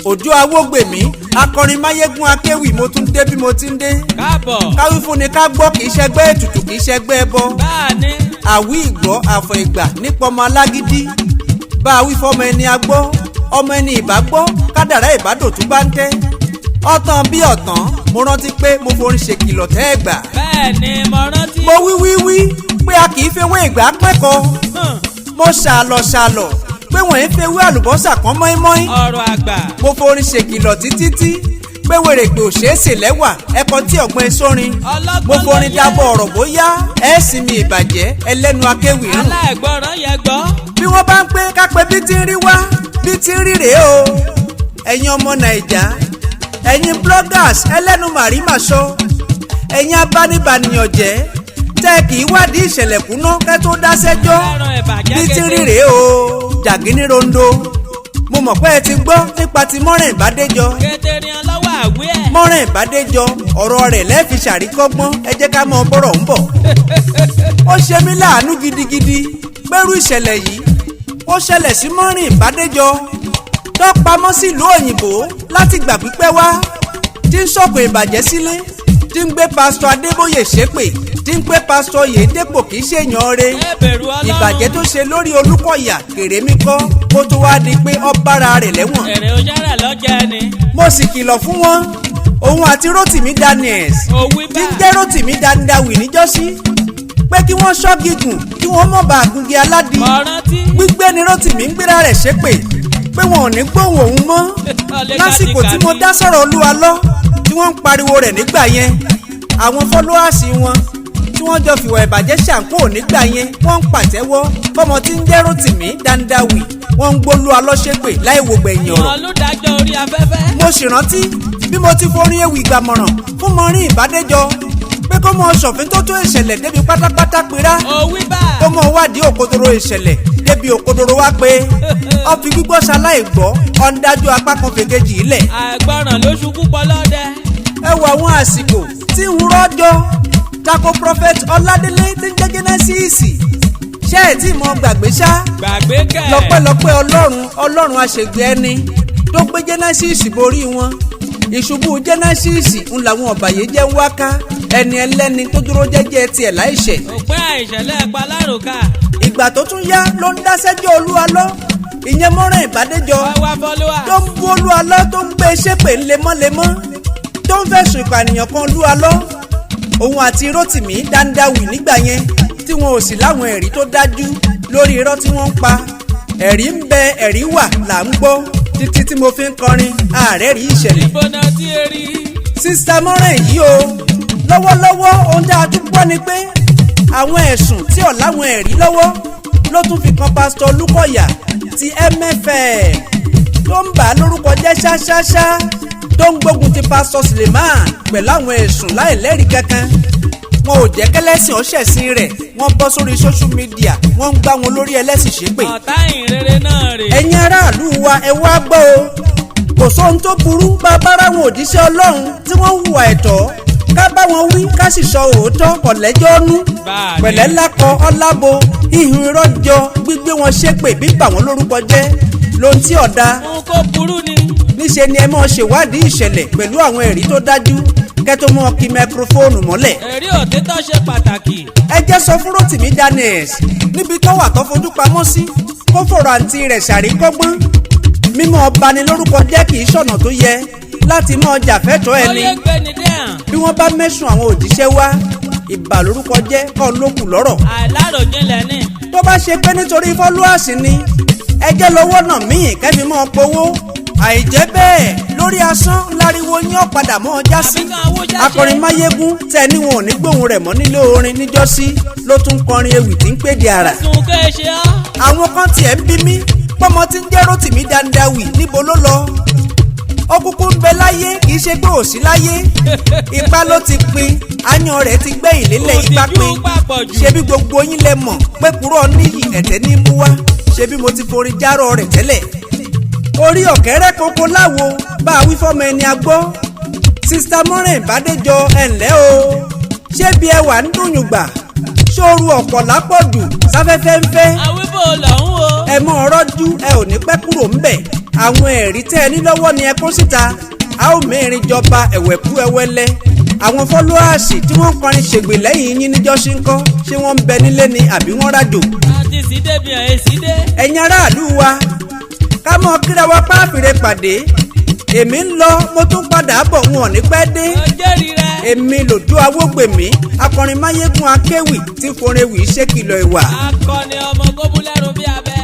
Òjó Awógbèmí, akọrin máyégún, akéwì, mo tún dé bí mo ti ń dé. Káàbọ̀. Káwí fún ni ká gbọ́, kì í ṣẹgbẹ́ ètùtù, kì í ṣẹgbẹ́ ẹbọ. Báà ní. Àwí ìgbọ́ àfọ̀ ìgbà nípa ọmọ alágídí. Bá a wí fọmọ ẹni a gbọ́, ọmọ ẹni ìbá gbọ́, kádàrá ìbádòtú bá ń tẹ́ ọ̀tàn bí ọ̀tàn. Mo rántí pé mo forin ṣèkìlọ̀ tẹ́ ẹ gbà. Bẹ́ẹ̀ ni, mo rántí. Mo wí wí wí pé a kì í fewé ìgbà pẹ́kọ̀ọ́. Mo ṣàlọ̀ ṣàlọ̀ pé wọ́n ń fewé àlùbọ́sà kan mọ́ínmọ́ín. Ọ̀rọ̀ àgbà. Mo forin ṣèkìlọ̀ títí tí pé wèrèpè ò ṣeé sè lẹ́wà ẹ̀kọ́ tí ọ̀gbọ́n sórin. Ọlọ́gbọ́n Mo forin ló yẹ. dábọ̀ ọ̀rọ̀ bóyá ẹ̀ sì mi ìbàjẹ́ ẹlẹ́nu akéwì rùn. Aláìgbọràn yẹ gbọ́. Bí wọ́n bá ń pé kápẹ́ bí ti ń rí wá bí ti ń rí rèé o. Ẹ̀yin ọmọ Nàìjà, ẹ̀yin bloggers ẹlẹ́nu màrímàṣọ, ẹ̀yin abánibànìyàn jẹ́ tẹ́ kì í wádìí ìṣẹ̀lẹ̀ kúná kẹ́ tó dá sẹ́jọ́. Ẹran ìbàjẹ́. Bí ti ń rí rèé o, jàgínní rondo. Mo mọ̀ pé ẹ ti gbọ́ nípa ti Maureen Bádéjọ. Kété ni ọlọ́wọ́ àwí ẹ̀. Maureen Bádéjọ, ọ̀rọ̀ rẹ̀ lẹ́ẹ̀fi ṣàríkọ́gbọ́n. Ẹ jẹ́ ká mọ bọ́rọ̀ ń bọ̀. Ó ṣe mí láàánú gidigidi pẹ̀rú ìṣẹ̀lẹ̀ yìí ó ṣẹlẹ̀ sí Maureen Bádéjọ tó pamọ́ sílùú òyìnbó láti gbà pípẹ́ wá, tí ń sọ̀kò ìbàjẹ́ sílé, tí ń gbé Pásítọ̀ Adébóyè ṣépè, tí ń pé Pásítọ̀ Oyèdépò kì í ṣèyàn re. Ẹ bẹ̀rù Ọlọ́run. Ìbàjẹ́ tó ṣe lórí Olúkọ̀yà kèrèmí kọ́ kó tó wá di pé ó bára rẹ̀ lẹ́wọ̀n. Èrè ojára lọ́jẹ́ ni. Mo sì kìlọ̀ fún wọn, òun àti Rotimi Daniels Òwí tí bá. ń jẹ́ Rotimi Dandawi níjọ́sí, pé kí wọ́n ṣọ́ gígùn kí wọ́n mọ̀ bá àgùngi aládìí. Mo rántí. Gbígbé ni Rotimi ń gbéra rẹ̀ ṣépè pé wọn ò ní gbóhùn òun mọ́ lásìkò tí mo dá sọ̀rọ̀ Olúwa lọ tí wọ́n ń pariwo rẹ̀ nígbà yẹn. Àwọn followers wọn tí wọ́n jọ fìwà ìbàjẹ́ ṣàǹkó nígbà yẹn, wọ́n ń pàtẹ́wọ́ fọmọ tí ń jẹ́ Rotimi Dandawi. Wọ́n ń gbólúwa lọ ṣépè láì wo gbẹ̀yìn ọ̀rọ̀. Olùdájọ́ orí afẹ́fẹ́. Mo sì rántí bí mo ti forin ewì ìgbàmọ̀ràn fún Maureen Bádéjọ pé kó mọ ṣọ̀fin tó tó ìṣẹ̀lẹ̀ débi pátápátá pera, Òwí bá. kó mọ wádìí òkodoro ìṣẹ̀lẹ̀ débi òkodoro wá pé ó fi gbígbọ́ ṣaláì gbọ́, ọ̀ndájú apá kan fèkejì ilẹ̀. Àìgbọràn ló ṣubú pọlọ́dẹ. Ẹ wo àwọn àsìkò tí ń rọ́jọ́ tako Prophet Ọládélé tí ń jẹ́ Genesis. Ṣé ẹ̀ tí mo gbàgbé ṣá? Gbàgbé kẹ̀. Lọ́pẹ́lọpẹ́ Ọlọ́run, Ọlọ́run àṣegbè ẹni tó gbé Genesis borí wọn. Ìṣubú Genesis ń làwọn ọ̀bàyéjẹ́ ń wáká ẹni ẹlẹ́ni tó dúró jẹ́jẹ́ tiẹ̀ láìṣẹ̀. Òpin àìṣẹ̀lẹ̀ palárùkà. Ìgbà tó tún yá ló ń dáṣẹ́jọ́ Olúwa lọ, ìyẹn Maureen Bádéjọ, Wá fọ́lúwà. tó ń bú Olúwa lọ, tó ń gbé ṣépè lemọ́lemọ́, tó ń fẹ̀sùn ìpànìyàn kan Olúwa lọ, òun àti Rotimi Dandawi nígbà yẹn, tí wọn ò sì láwọn ẹ̀rí tó dájú lórí irọ́ tí wọ́n ń pa. Ẹ̀rí ń bẹ, ẹ̀rí wà là ń gbọ́ títí tí mo fi ń kọrin ààrẹ rí ìṣẹ̀lẹ̀. Níbo náà tí e rí? Sister Maureen yìí o, lọ́wọ́lọ́wọ́, ohun tá a tún gbọ́ ni pé àwọn ẹ̀sùn tí ò láwọn ẹ̀rí lọ́wọ́ ló tún fi kan Pásítọ̀ Olúkọ̀yà ti MFM, tó ń bà á lórúkọ jẹ́ ṣáṣáṣá, tó ń gbógun ti Pásítọ̀ Suleiman pẹ̀lú àwọn ẹ̀sùn láìlẹ́rìí kankan. Wọn ò jẹ́ kẹ́lẹ́sìn ọ̀ṣẹ̀sìn rẹ̀. Wọ́n bọ́ sórí social media, wọ́n ń gbá wọn lórí ẹlẹ́sìn ṣépè. Ọ̀tá ìhìnrere náà rè. Ẹ̀yin aráàlú wa, ẹ wá gbọ́ o. Kò sóhun tó burú bá a bá ráwọn òjíṣẹ́ Ọlọ́run tí wọ́n hùwà ẹ̀tọ́, ká bá wọn wí, ká sì sọ òótọ́ kọ̀lẹ́jọ́ nú. Báà ní. Pẹ̀lẹ́ lákọ ọlábo ihun irọ́ jọ gbígbé wọn ṣépè, bíbà wọn lórúkọ jẹ́ lóhun tí ọ̀dà. Ohun kò burú ni. Níṣe ni ẹ mọ́ ṣèwádìí ìṣẹ̀lẹ̀ pẹ̀lú àwọn ẹ̀rí tó dájú kẹ́ tó mọ́ kí microphone mọ́lẹ̀. Ẹ̀rí òtítọ́ ṣe pàtàkì. Ẹ jẹ́ sọ fún Rotimi Daniels níbi tó wà tó fojú pamọ́ sí, kó fọ̀rọ̀ àǹtí rẹ̀ ṣàríkọ́gbọ́n. Mímọ́ ọba ni lórúkọ jẹ́ kì í ṣọ̀nà tó yẹ láti mọ́ ọjà fẹ́tọ́ ẹni. Oyè gbéni dẹ́hàn. Bí wọ́n bá mẹ́sùn àwọn òjíṣẹ́ wá, ìbà lórúkọ jẹ́ kọ́ ló kù lọ́rọ̀. Àìláròjinlẹ̀ ni. Tó bá ṣe pé nítorí followers ni, ẹ jẹ́ lọ́wọ́ náà míì kẹ́mi mọ́ powó. Àìjẹ́ bẹ́ẹ̀, lórí asán láriwo yín ọ̀padà mọ́ ọjà sí. Àbí kan owó ṣáṣe. Akọrin máyégún tẹ ní wọn ò ní gbóhùn rẹ̀ mọ́ nílé orin níjọ́sí ló tún kọrin ewì tí ń pèdè àrà. Sùn kó e ṣe ọ́. Àwọn kan tiẹ̀ ń bí mi pọ́mọ tí ń jẹ́ Rotimi Dandawi, níbo ló lọ? Ó kúkú ń bẹ láyé, kì í ṣe pé ò sí láyé. Ipa ló ti pin, àyàn rẹ̀ ti gbẹ̀yìn lélẹ̀, ipa Òtìjú pin. papọ̀ jù. Ṣebí gbogbo yín lẹ mọ̀ pé kúrò níyì ẹ̀tẹ́ ní mú wá. Ṣebí mo ti forí járọ̀ rẹ̀ tẹ́lẹ̀. Orí ọ̀kẹ́rẹ́ koko láwo, bá a wí fọ́mọ ẹni a gbọ́. Sister Maureen Bádéjọ, ẹ̀ ǹlẹ́ o. Ṣé bí ẹwà ń dùnyùn gbà ṣóoru ọ̀pọ̀ lápọ̀jù sáfẹ́fẹ́ ń fẹ́? Àwíbò lọ́hún o. Ẹ mọ ọ̀rọ̀ jú, ẹ ò ní pẹ́ kúrò ńbẹ̀. Àwọn ẹ̀rí tẹ́ ẹ ní lọ́wọ́ ni ẹ kó síta. A ó mẹ́rin jọba ẹ̀wẹ̀kú ẹwẹ́lẹ́. Àwọn followers tí wọ́n ń kọrin ṣègbè lẹ́yìn yín níjọ́sí ńkọ́? Ṣé wọ́n ń bẹ nílé ni àbí wọ́n rájò? Àti sí débi hàn èsì dé. Ẹ̀yin aráàlú wa, ká mọ́ kíra wa páàfìrè pàdé. Èmi ń lọ, mo tún padà bọ̀, wọn ò ní pẹ́ dé. Ọjọ́rìí rẹ. Èmi lòdú awógbèmí, akọrin máyégún, akéwì tí forin wì í ṣèkìlọ̀ ìwà. Akọni ọmọ gómúlẹ́rù bí abẹ.